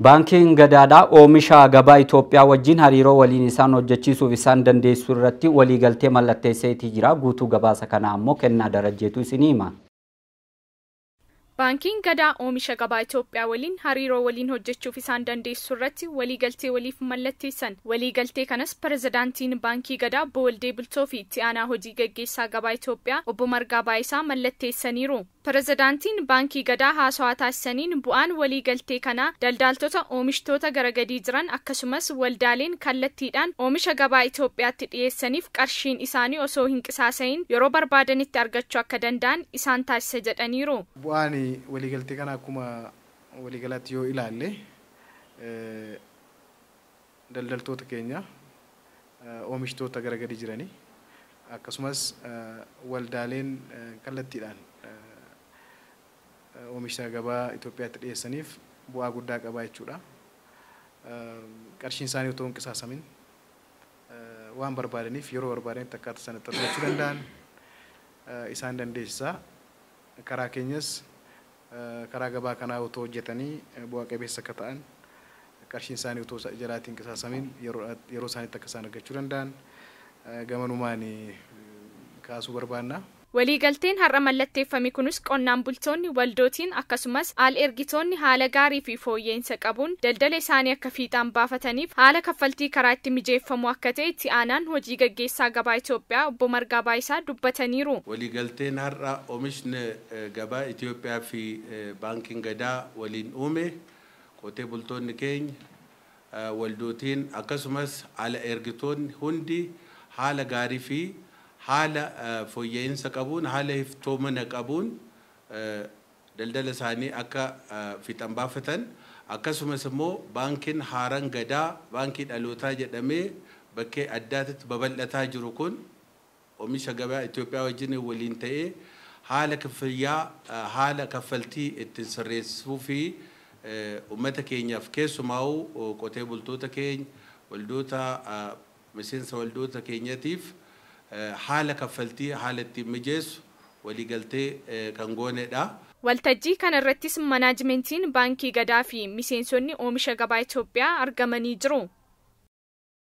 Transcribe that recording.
Baankiin Gadaadhaa oomisha gabaa Itoophiyaa wajjin hariiroo waliin isaan hojjechiisuuf isaan dandeessuu irratti waliigaltee mallatteesseetii jira. Guutuu gabaasa kanaa ammoo Kennaa Darajjeetu isinii hima. Baankiin Gadaa oomisha gabaa Itoophiyaa waliin hariiroo waliin hojjechuuf isaan dandeessuu irratti waliigaltee waliif mallatteessan. Waliigaltee kanas pirezidaantiin Baankii Gadaa Obbo Waldee Bultoo fi itti aanaa hojii gaggeessaa gabaa Itoophiyaa Obbo Margaa Baayisaa mallatteessaniiru. Pirezidaantiin Baankii Gadaa haasawaa taasisaniin bu'aan waliigaltee kanaa daldaaltota oomishtoota gara gadii jiran akkasumas waldaaleen kallattiidhaan oomisha gabaa Itoophiyaatti dhiyeessaniif qarshiin isaanii osoo hin qisaasayin yeroo barbaadanitti argachuu akka danda'an isaan taasisa jedhaniiru. Bu'aan waliigaltee kana akkuma waliigalaatti yoo ilaalle, daldaltoota keenya, oomishtoota gara gadi jiranii, akkasumas waldaaleen kallattiidhaan oomisha gabaa Itoophiyaatti dhiyeessaniif bu'aa guddaa qabaa jechuudha. Qarshiin isaanii otoo hin qisaasamin waan barbaadaniif yeroo barbaadanitti akkaataa sanatti argachuu danda'an isaan dandeessisa. Karaa keenyas karaa gabaa kanaa otoo hojjetanii bu'aa qabeessa akka ta'an, qarshiin isaanii otoo jalaatiin qisaasamin yeroo isaaniitti akka isaan argachuu danda'an gamanumaan kaasuu barbaanna. Waliigalteen har'a mallatteeffame kunis qonnaan bultoonni, waldootiin akkasumas al ergitoonni haala gaarii fi fooyya'insa qabuun daldala isaanii akka fiixaan baafataniif haala kaffaltii karaa itti mijeeffamu akka ta'e itti aanaan hojii gaggeessaa gabaa Itoophiyaa Obbo Margaa Baayisaa dubbataniiru. Waliigalteen har'a oomishni gabaa Itoophiyaa fi Baankiin Gadaa waliin uume qotee bultoonni keenya, waldootiin akkasumas ala ergitoonni hundi haala gaarii fi haala fooyya'insa qabuun, haala iftoomina qabuun daldala isaanii akka fixan baafatan, akkasumas immoo baankiin haaraan Gadaa baankii dhalootaa jedhamee bakkee addaatitti babal'ataa jiru kun oomisha gabaa Itoophiyaa wajjin waliin ta'ee haala kaffaltii, haala kaffaltii ittiin sirreessuu fi uummata keenyaaf, keessumaa'u qotee bultoota keenya, waldoota, miseensa waldoota keenyatiif haala kaffaltii haala ittiin mijeessu waliigaltee kan goonedha. Waltajjii kana irrattis manaajimentiin Baankii Gadaa fi miseensonni oomisha gabaa Itoophiyaa argamanii jiru.